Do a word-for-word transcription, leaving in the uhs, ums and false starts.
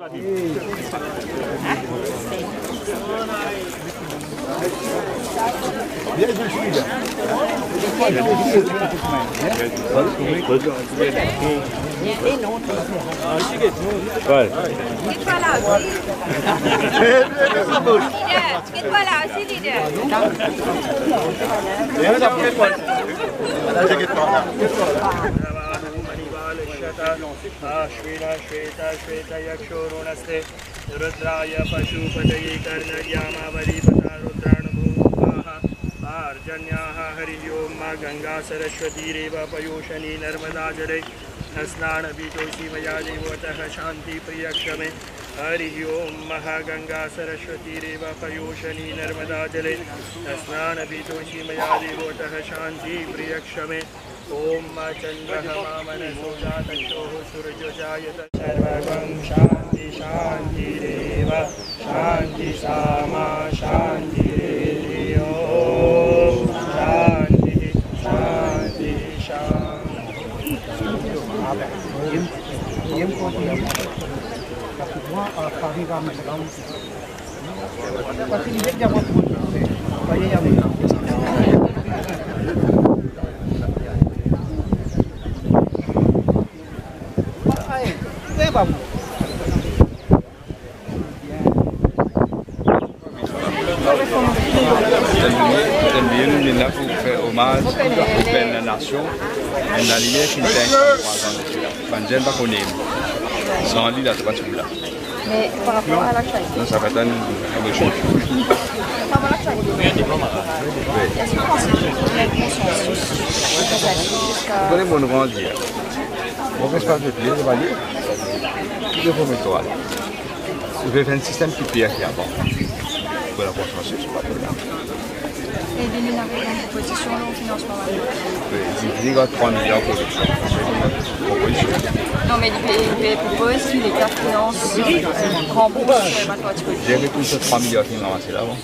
Get pa la osi. Leader, get pa la osi, leader. Aashvina shveta shveta yakshorunasthi, rudraya pashupataye karnaghya mahābalipataye rudrannamhom svaha. Parjanyah harihi om, ganga saraswati reva payoshani narmada jale, snanabhitovesi maya devo, atha shanti priyakshame. Harihi om, ganga saraswati reva payoshani narmada jale, snanabhitovesi maya devo, atha shanti priyakshame. Om chandrama manaso jatakshoh suryo chayatandham, sarvagam shanti shanti reva shanti, sāma shanti reva. Om shanti shanti shanti. Tann vini, tann vini, nou vinn la pou fer omaz pou enn nasion, enn lalimer ki finn tegn tranntrwa zan depi la. Bann zenn pa kone li. San li la, to pa ti la. Me par rapor a la Chine. Non, sa pa tann, sa mo chanz. Par rapor a la Chine, wi, eski ou panse ki nou konsiansis ziska... Ou kone mo rann li, a? Mo pans pa zot li, zot pa li. Ki zot pou met twa la? Ou pe fer enn sistem ki pir ki avan. Pou la konsiansis, pa problem. E li, li ena enn propozision lor finansman mari? Wi, li, li gagn trwa miliar pou... Propozision. Non, me li pe, li pe propoz ki Leta finans, ranbours, euh, bann parti politik. Li ena tou trwa miliar ki ranmase la, bon.